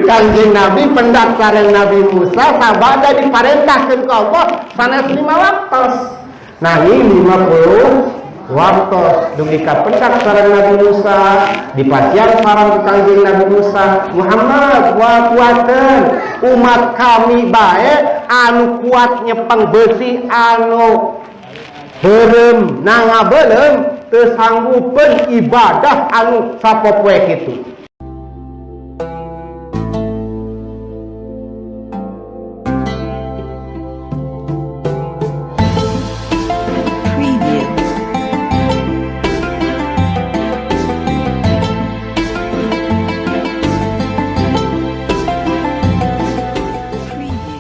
Kanjeng Nabi pendak sareng Nabi Musa sabada diparentahkeun ku Allah sanes 5 waktos. Nanging 50 waktos dugi ka pendak sareng Nabi Musa dipasihan sareng Kanjeng Nabi Musa, Muhammad wa kuateun umat kami bae anu kuat nyepeng besi anu beureum nangabeuleum teu sanggupeun ibadah anu sapopoe kitu. Preview. Preview.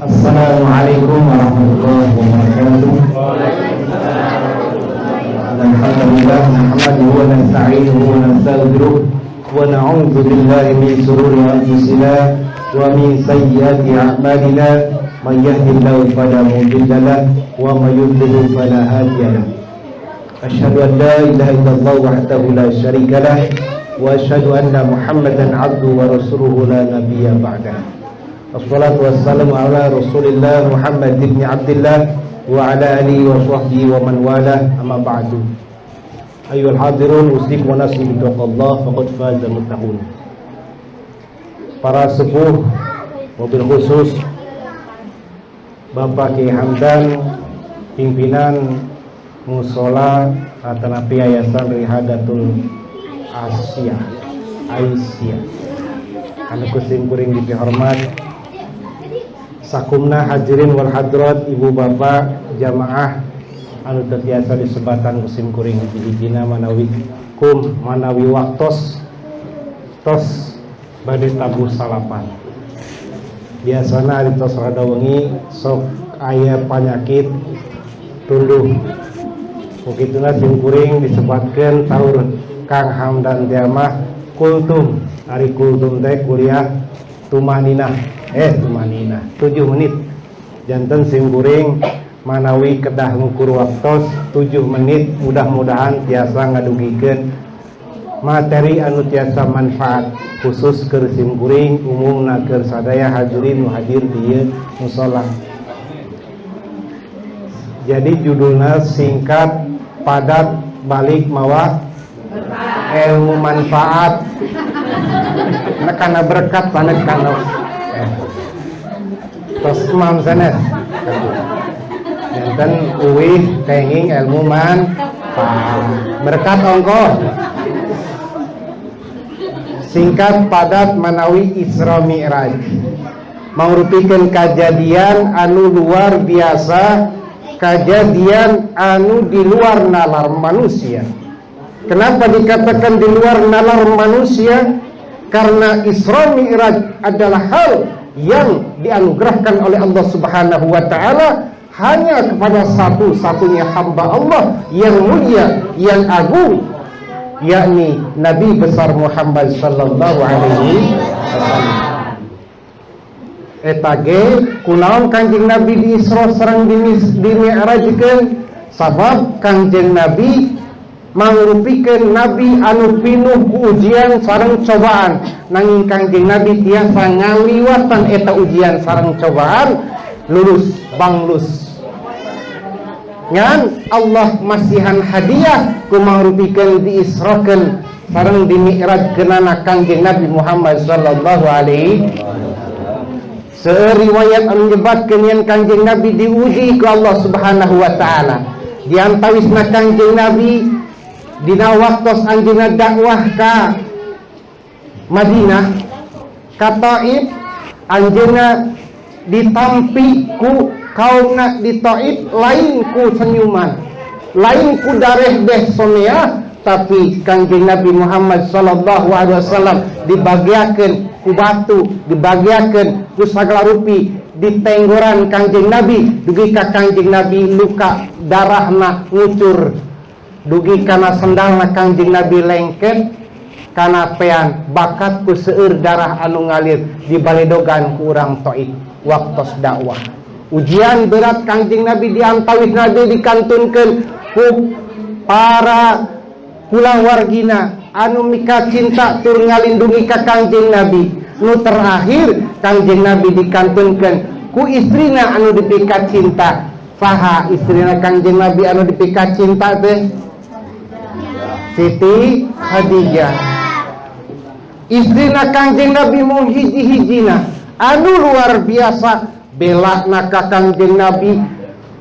Assalamualaikum warahmatullahi wabarakatuh. Alhamdulillah nahmaduhu wa nasta'inuhu wa nastaghfiruh wa na'udzu billahi min shururi anfusina wa min sayyiati a'malina may yahdihillahu fala mudilla lahu wa may yudlil fala hadiya lahu. Asyhadu an la ilaha illallah wahdahu la syarika lah wa asyhadu anna Muhammadan abduhu wa rasuluhu la nabiyya ba'dahu. Assalatu wassalamu ala Rasulillah Muhammad ibn Abdillah wa ala alihi wa sahbihi wa man walah, amma ba'du. Ayyuhal hadirun, usikum wa nafsi bi taqwallah faqad faza muttaqun. Para sepuh, mobil khusus Bapak Kiai Hamdan, pimpinan Musola Atanapi Yayasan Rihadatul Asia Aisyah, anu kusim kuring dipihormat sakumna hadirin wal hadrat, ibu bapak jamaah anu terbiasa disebatan kusim kuring hiji-hijina manawi kum manawi waktos tos bade tabuh salapan. Biasana ari tos rada wengi sok aya panyakit tunduh. Kukituna sim kuring disebatkeun saur Kang Hamdan Tiamah kultum. Ari kultum teh kuliah tumaninah. Tumaninah 7 menit. Janten sim kuring manawi kedah ngukur waktos 7 menit, mudah-mudahan tiasa ngadugikeun materi anu tiasa manfaat khusus keur sim kuring, umumna keur sadaya hadirin nu hadir di ieu musala. Jadi judulna singkat, padat, balik mawa ilmu manfaat. Nah, karena berkat sanes kana. Tos mam sanes. Janten uwih kenging ilmu manfaat. Berkat ongko. Singkat padat manawi Isra Mi'raj. Mangrupikeun kajadian anu luar biasa, kajadian anu di luar nalar manusia. Kenapa dikatakan di luar nalar manusia? Karena Isra Mi'raj adalah hal yang dianugerahkan oleh Allah Subhanahu wa taala hanya kepada satu-satunya hamba Allah yang mulia, yang agung, yakni Nabi besar Muhammad sallallahu alaihi wasallam. Eta ge kunaon Kanjeng Nabi di Isra sareng di Mi'rajkeun? Sabab Kanjeng Nabi mangrupikeun nabi anu pinuh ku ujian sareng cobaan. Nanging Kanjeng Nabi tiasa ngaliwatan eta ujian sareng cobaan, lulus banglus. Ngan Allah masihan hadiah ku mangrupikeun diisrakeun sareng dimi'rajkeunana Kanjeng Nabi Muhammad sallallahu alaihi wasallam. Seueur riwayat anu nyebatkeun yen Kanjeng Nabi diuji ku Allah Subhanahu wa taala. Di antawisna Kanjeng Nabi dina waktos anjeunna dakwah ka Madinah, ka Taif, anjeunna ditampi ku kaumna di Taif lain ku senyuman, lain ku dareh deh someah, tapi Kanjeng Nabi Muhammad sallallahu alaihi wasallam dibagiakeun ku batu, dibagiakeun ku sagala rupi di tenggoran Kanjeng Nabi, dugi ka Kanjeng Nabi luka darahna ngucur, dugi kana sendalna Kanjeng Nabi lengket kana pean bakat ku seueur darah anu ngalir di baledogan ku urang Taif waktos dakwah. Ujian berat Kanjeng Nabi diantawis Nabi dikantunkeun ku para kulawargina. anu mika cinta tur ngalindungi ka Kangjeng Nabi. Nu terakhir Kangjeng Nabi dikantunkeun ku istrina anu dipika cinta. Saha istrina Kangjeng Nabi anu dipika cinta teh? Siti Khadijah. Istrina Kangjeng Nabi mung hiji-hijina anu luar biasa belana ka Kangjeng Nabi,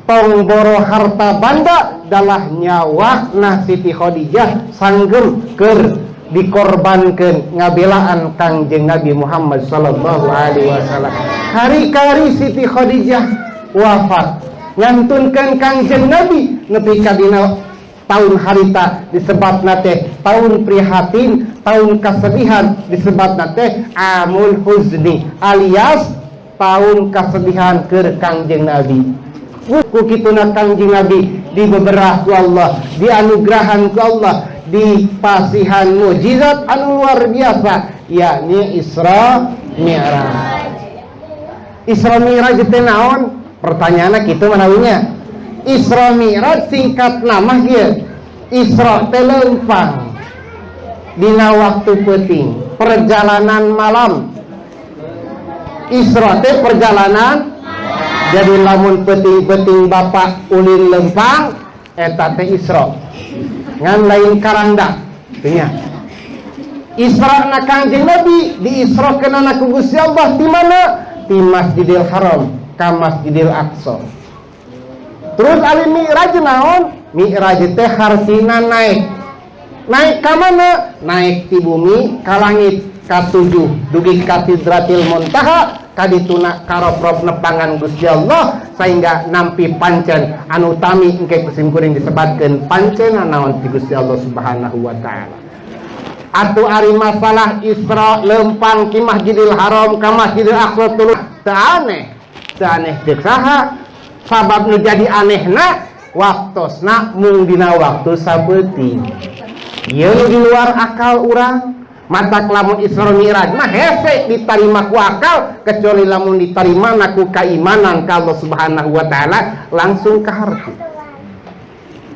tong boro harta banda dalah nyawa. Nah, Siti Khadijah sanggup keur dikorbankan ngabelaan Kangjeng Nabi Muhammad sallallahu alaihi wasallam. Hari-hari Siti Khadijah wafat, ngantunkeun Kangjeng Nabi nepi ka dina tahun harita disebatna teh tahun prihatin, tahun kesedihan, disebatna teh amul huzni alias tahun kesedihan ke Kangjeng Nabi. Ku kituna Kangjeng Nabi dibeberah ku Allah, dianugerahan ku Allah, dipasihan mujizat anu luar biasa, yakni Isra Mi'raj. Isra Mi'raj itu naon? Pertanyaannya kitu manawinya. Isra Mi'raj singkat nama kieu. Isra teh leumpang dina waktu peuting, perjalanan malam. Isra teh perjalanan, jadi lamun peuting-peuting bapak ulin lempang, eta teh Isra, ngan lain karangda nya. Isra na Kangjeng Nabi diisrokeunana ku Gusti Allah di mana? Di Masjidil Haram ka Masjidil Aqsa. Terus ari Mi'raj naon? Mi'raj teh hartina naik. Naik ka mana? Naik ti bumi ka langit katujuh dugi ka Sidratil Muntaha, kadituna karoprop nepangan Gusti Allah sehingga nampi pancen anu tami engke ku simkuring disebatkeun pancen naon ti Gusti Allah Subhanahu wa taala. Atuh ari masalah Isra lempang ki Masjidil Haram ka Masjidil Aqsa tuluy teu aneh. Teu aneh deuk saha? Sabab nu jadi anehna waktosna mung dina waktu sabeuting. Ieu nu di luar akal urang. Matak lamun Isra Mi'raj mah hese ditarima ku akal, kecuali lamun ditarima na ku keimanan ka Allah Subhanahu wa taala langsung kaharti.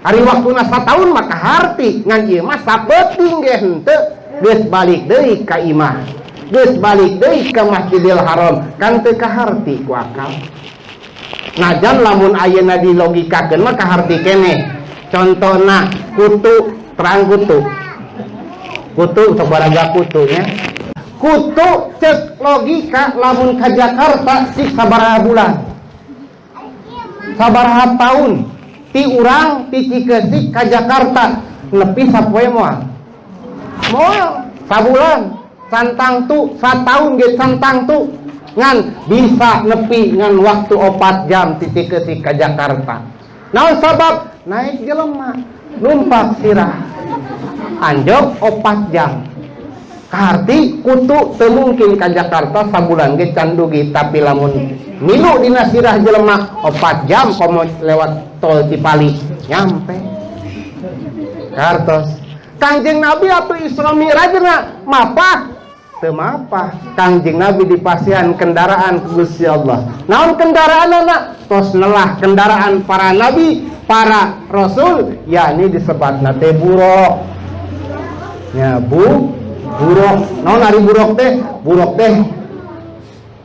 Ari waktuna sataun mah kaharti, ngan ieu mah sapeuting ge henteu geus balik deui ka imah. Geus balik deui ka Masjidil Haram, kan teu kaharti ku akal. Najan lamun ayeuna dilogikakeun mah kaharti keneh. Contohna kutu, terang kutu. Kutu sok baraga kutu nya. Kutu cek logika lamun ka Jakarta cik sabaraha bulan? Sabaraha tahun? Ti urang ti Cikeusik ka Jakarta nepi sapoe moal? Moal, sabulan. Can tangtu, sataun ge can tangtu. Ngan bisa nepi ngan waktu 4 jam ti Cikeusik ka Jakarta. Naon sabab? Naik jelema, numpak sirah. Anjog 4 jam. Kaharti kutu teu mungkin ka Jakarta sabulan ge can dugi, tapi lamun milu dina sirah jelema 4 jam komo lewat tol Cipali nyampe. Kartos. Kangjeng Nabi atau Isra Mi'rajna mapah teu mapah? Kangjeng Nabi dipasihan kendaraan ku Gusti Allah. Naon kendaraanna? Tos nelah kendaraan para nabi, para rasul, yakni disebatna teh buruk. Nya bu buruk. Naon ari buruk teh? Buruk teh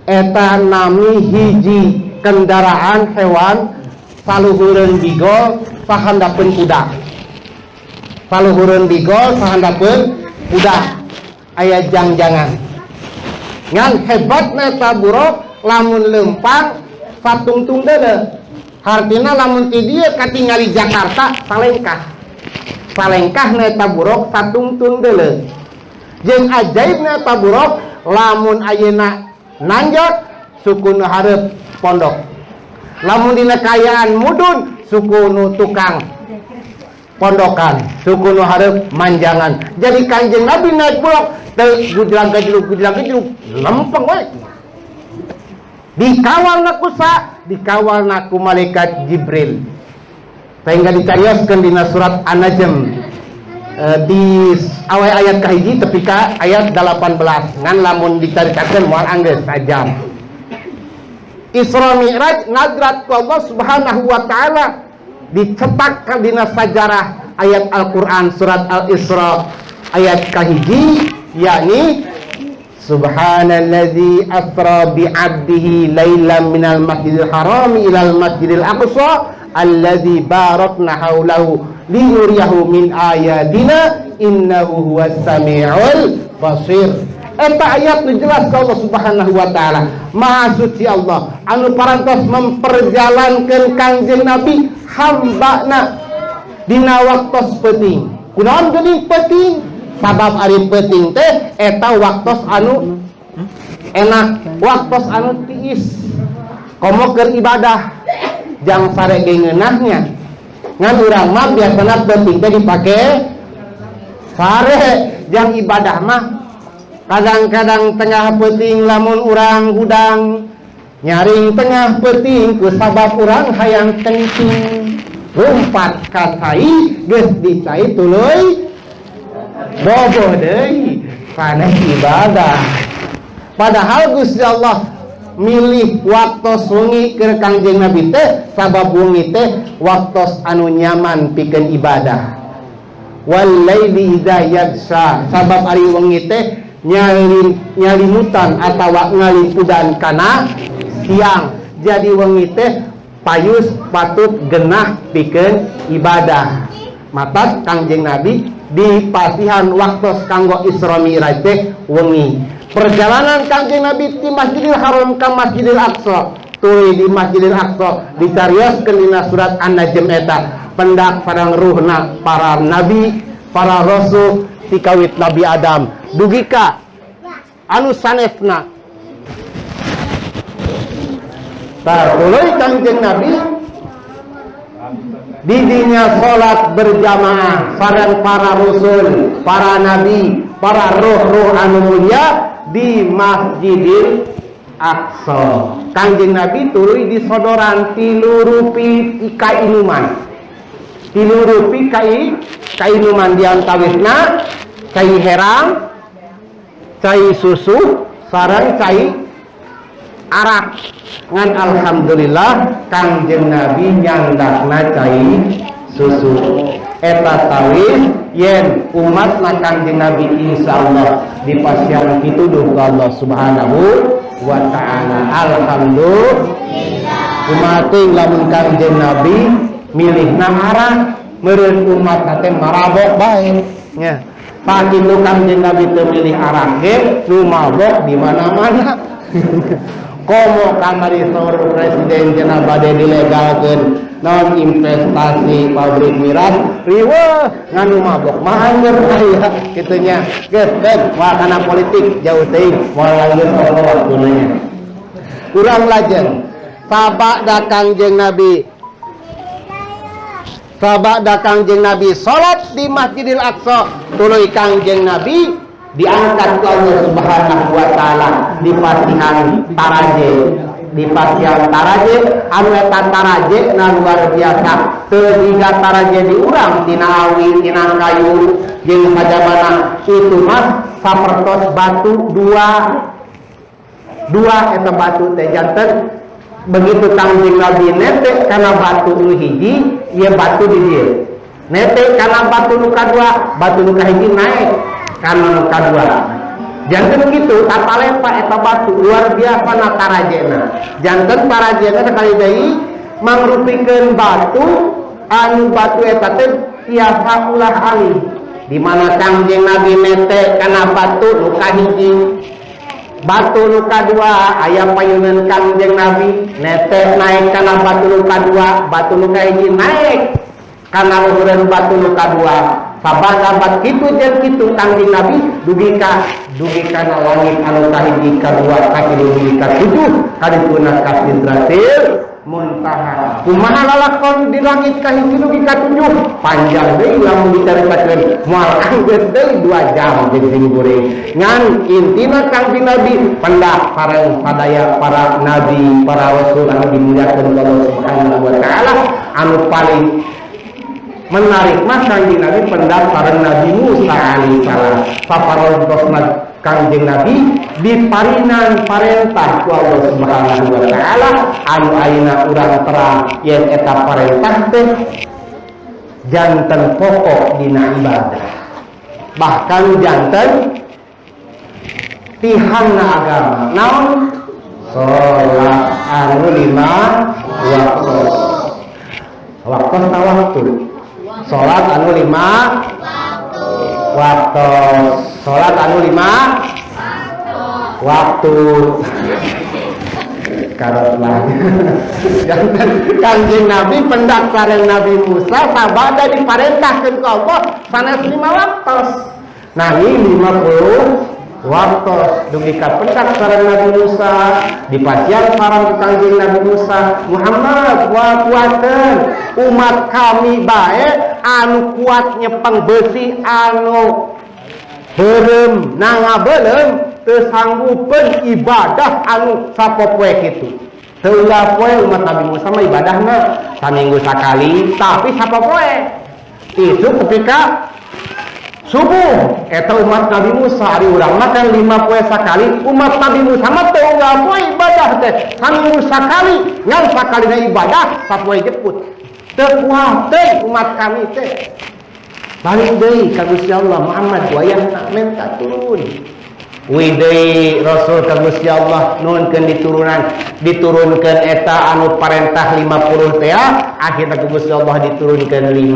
eta nami hiji kendaraan hewan saluhureun bigol sahandapeun kuda. Saluhureun bigol sahandapeun kuda, aya jangjangan. Ngan hebatna eta buruk, lamun lempang satungtung deuleu. Hartina lamun ti dieu katingali Jakarta salengkah. Salengkah eta buruk satungtung deuleu. Jeung ajaibna eta buruk, lamun ayeuna nanjak suku nu hareup pondok, lamun dina kaayaan mudun suku nu tukang pondokan, suku nu hareup manjangan. Jadi Kanjeng Nabi naik buruk teu gujlang gajlug gujlang gajlug, lempeng we. Dikawal ku sa dikawal ku malaikat Jibril, sehingga dicarioskeun dina surat An-Najm di awal ayat kahiji tepi ka ayat 18. Ngan lamun dicaritakeun moal anggeus sajam. Isra Mi'raj nadrat ku Allah Subhanahu wa taala, dicetak ka dina sajarah ayat Al-Qur'an surat Al-Isra. ayat kahiji yakni Subhanalladzi asra bi 'abdihi lailan minal masjidil haram ilal masjidil aqsa alladzi barakna haulahu liyuriyahu min ayatina innahu huwas samiul basir. Eta ayat nu jelas ka Allah Subhanahu wa taala. Maha suci Allah anu parantos memperjalankeun Kangjeng Nabi hambana dina waktos peuting. Kunaon geuning peuting? Sabab ari peuting teh eta waktos anu enak, waktos anu tiis. Komo keur ibadah jang sare ge ngeunahnya. Ngan urang mah biasana peuting teh dipake sare jang ibadah mah kadang-kadang tengah peuting lamun urang hudang nyaring tengah peuting ku sabab urang hayang kencing lumpat ka cai geus dicai tuluy boboh deui sanes ibadah. Padahal Gusti Allah milih waktos wengi keur Kangjeng Nabi teh sabab wengi teh waktos anu nyaman pikeun ibadah. Wal laili idza yaghsha sabab ari wengi teh nyalimutan atawa ngalimpudan kana siang. Jadi wengi teh payus patut genah pikeun ibadah. Matak Kangjeng Nabi dipasihan waktos kanggo Isra Mi'raj teh wengi. Perjalanan Kangjeng Nabi ti Masjidil Haram ka Masjidil Aqsa, tuluy di Masjidil Aqsa dicarioskeun dina surat An-Najm eta pendak sareng ruhna para nabi, para rasul tikawit Nabi Adam dugi ka anu sanesna. Tah tuluy Kangjeng Nabi didinya salat berjamaah sareng para rasul, para nabi, para roh-roh anu mulia di Masjidil Aqsa. Kangjeng Nabi tuluy disodoran tilu rupi kainuman. Tilu rupi kainuman diantawisna cai herang, cai susu, sareng cai arak. Ngan alhamdulillah Kangjeng Nabi nyandakna cai susu. Eta tawis yen umatna Kangjeng Nabi insyaallah dipasihan pituduh ka Allah Subhanahu wa taala. Alhamdulillah. Umat lamun Kangjeng Nabi milihna arak meureun umat teh marabok bae nya. Pakitu Kangjeng Nabi teu milih arak ge nu mabok di mana-mana. Komo kamari saur presiden cenah bade dilegalkeun naon investasi pabrik miras riweuh nganu mabok mah angger aya kitu nya. Geus deuk moal kana politik jauh teuing moal lanjut Allah waktuna nya. Urang lajeng sabada Kangjeng Nabi, sabada Kangjeng Nabi salat di Masjidil Aqsa tuluy Kangjeng Nabi diangkat ke Allah Subhanahu wa taala di pasihan taraje, di pasihan taraje anu eta taraje na luar biasa teu jiga taraje di urang tina awi tina kayu jeung sajabana itu mah sapertos batu dua eta batu teh janten begitu Kangjeng Nabi nete kana batu nu hiji ieu batu di dieu nete kana batu nu kadua batu nu kahiji naik kana nu kadua janten kitu tatalepa eta batu luar biasa na tarajena janten tarajena sakali deui mangrupikeun batu anu batu eta teh tiasa ulah alih di mana Kangjeng Nabi nete kana batu nu kahiji batu nu kadua aya payunan Kangjeng Nabi nete naik kana batu nu kadua batu nu kahiji naik kana luhureun batu nu kadua sabat-sabat kitu jeung kitu Kangjeng Nabi dugi ka na langit anu kahiji kadua katilu dugi ka tujuh kadituna ka Sidratil Muntaha. Kumaha lalakon di langit kahiji dugi ka tujuh panjang deui lamun dicaritakeun moal anggeus deui 2 jam jeung sing kuring. Ngan intina Kangjeng Nabi pendak sareng sadaya para nabi, para rasul anu dimuliakeun ku Allah Subhanahu wa taala anu paling menarik mah Kangjeng Nabi pendak sareng Nabi Musa alaihissalam. Saparantosna Kangjeng Nabi diparinan parentah ku Allah Subhanahu wa taala anu ayeuna urang terang yen eta parentah teh janten pokok dina ibadah. Bahkan janten tihangna agama. Naon? Salat anu 5 waktu. Waktu ta waktu. Salat anu 5 waktu. Salat anu 5 waktu. Karot lagi. Janten Kanjeng Nabi pendak sareng Nabi Musa sabada diparentahkeun ku Allah sanes 5 waktos. Nanging 50 waktos dugi ka pendak sareng Nabi Musa dipasihan sareng Kanjeng Nabi Musa, Muhammad wa kuateun umat kami bae anu kuat nyepeng besi anu beureum nangabeuleum teu sanggupeun ibadah anu sapopoe kitu. Teu unggal poe umat Nabi Musa mah ibadahna saminggu sakali tapi sapopoe. Itu ketika subuh eta umat Nabi Musa. Ari urang mah kan 5 poe sakali, umat Nabi Musa mah teu unggal poe ibadah teh saminggu sakali, ngan sakalina ibadah sapoe jeput. Teu kuateun umat kami teh. Balik deui ka Gusti Allah, Muhammad wayahna menta turun. Wih deui Rasul ka Gusti Allah nuhunkeun diturunan, diturunkeun eta anu parentah 50 teh, akhirna ku Gusti Allah diturunkeun 5.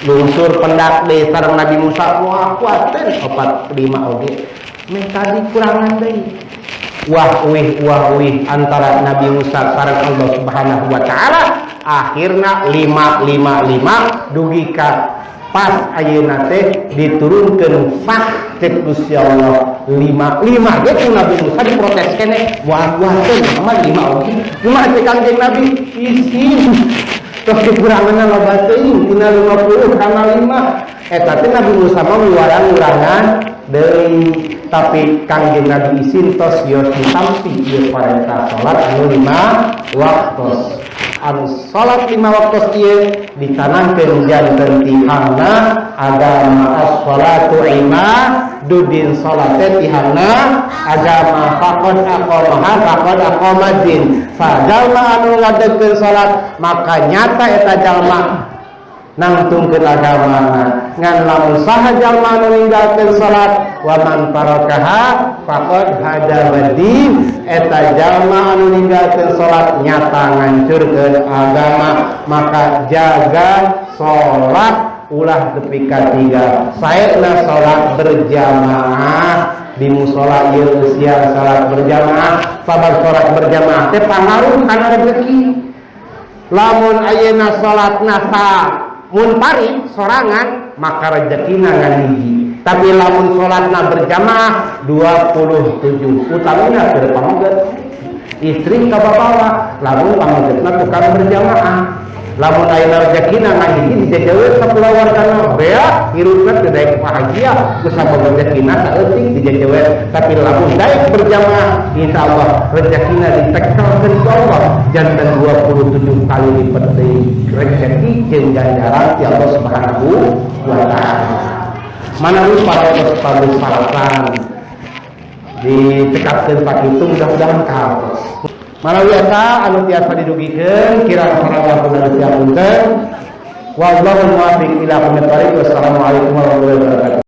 Lungsur pendak deui sareng Nabi Musa, wah kuateun 45 oge. Meh tadi kurangan deui. Wah wih antara Nabi Musa sareng Allah Subhanahu wa taala, akhirna 5 5 5 dugi ka pas ayeuna teh diturunkeun sah cek Gusti Allah 5 5 ge ku Nabi Musa diprotes keneh, wah teh Muhammad 5 oge. Kumaha cek Kanjeng Nabi? Isin. Tos kekuranganna loba teuing tina 50 kana 5. Eta teh Nabi Musa mah wiwarang-urangan deui, tapi Kanjeng Nabi isin tos yos ditampi ieu parentah salat anu 5 waktu. Anu salat 5 waktu ieu dicanangkeun janten tihangna agama as-salatu imadudin, salat teh tihangna agama faqad aqamaha faqad aqamadin. Sajalma anu ngadegkeun salat maka nyata eta jalma nangtungkeun agamana. Ngan lamun saha jalma anu ninggalkeun salat wa man tarakaha faqad hadamadin, eta jalma anu ninggalkeun salat nyata ngancurkeun agama. Maka jaga salat ulah tepi ka tiga. Saena salat berjamaah di musala ieu usia salat berjamaah, sabar salat berjamaah teh pangaruh kana rezeki. Lamun ayeuna salatna munfarid sorangan maka rezekina ngan hiji. Tapi lamun salatna berjamaah 27 utamina keur pameget istri ka babawa, lamun pamegetna tukang berjamaah. Lamun ayeuna rezekina ngan hiji dijejeweut ka kulawargana bea hirupna teu daek bahagia ku sabab rezekina saeutik dijejeweut. Tapi lamun daek berjamaah insyaallah rezekina ditekelkeun ku Allah janten 27 kali lipat deui rezeki jeung ganjaran ti Allah Subhanahu wa taala. Mana rupa paros salatan dicekapkeun pakitu mudah-mudahan kahartos. Manawi eta anu tiasa didugikeun kirang sareng punten. Wallahu muwaffiq ila aqwamit thoriq. Wassalamualaikum warahmatullahi wabarakatuh.